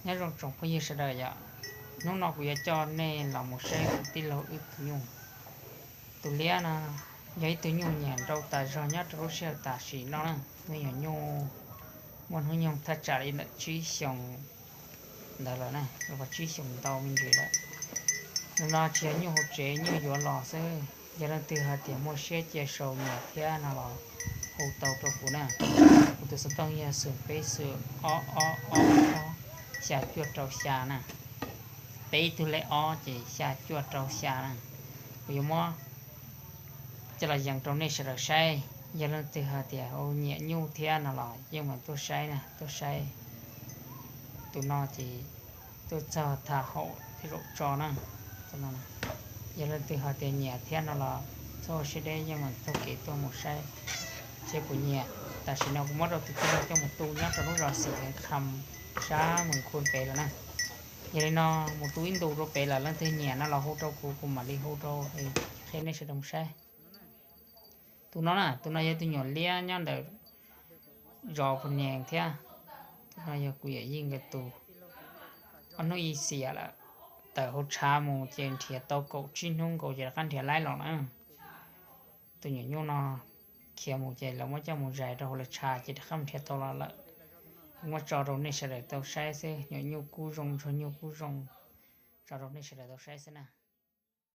Nyob zoo tsoom phooj ywg sawv daws yom, hnub no kuv yuav coj nej los mus saib kuv tij laug wb tus nyuj. Tus liab no yog ib tug nyuj nyiam nrau tas zog nyob rau lub sij hawm tam sim no na. Me nyuam nyuj muaj hnub nyoog thaj tsam li ntawm tsib xyoos ntawd lawm na, los tsib xyoos ntau me ntsis lawm. Tus no tsis yog nyuj hauv tsev, nyuj yuav los xwb. Yog leej twg hais tias muaj siab cia sau nyiam thiab no los hu tau rau kuv na. Kuv tus xov tooj yog xoom peb xoom ob ob ob ob xya cuaj rau xya na. Peb ib tug lej ob ces xya cuaj rau xya na. Kuv yuav muab coj los yees rau nej sawv daws saib. Yog leej twg hais tias hu nyiam nyuj thiab no los yeej meem tuaj saib na, tuaj saib. Tus no ces tuaj txog tham haum tej zaum tso na. Yog leej twg hais tias nyiam thiab no los txhob ua siab deb, yeej meem taug kev tuaj mus saib. Thiab kuv nyiam, tam sim no kuv muab rau tus tij laug coj mus tu nyob rau lub zos Xim Heev Kham sab Mees Khun pem lawm na. Yog li no mus tu ib ntus rau pem lawm, leej twg nyiam no los hu rau kuv, kuv mam li hu rau qhia nej sawv daws mus saib. Tus no na, tus no yog tus nyuam liab nyob ntawm zos Phu Nees thiab. Tus no yog kuv yawm yij nkawd tus. Ob hnub ib xiam lawm, tawm hauv tshav mus ces nrhiav tau kaum tsib hnub nkaus ces rov qab nrhiav laib los na. Tus nyuam nyuj no khiav mus ces lawv muab coj mus zais rau hauv lawv tshav ces rov qab nrhiav tau los lawm. Muab tso rau nej sawv daws tau saib xwb, nyuam nyuj kub zoo, ntsuag nyuj kub zoo, tso rau nej sawv daws tau saib xwb na.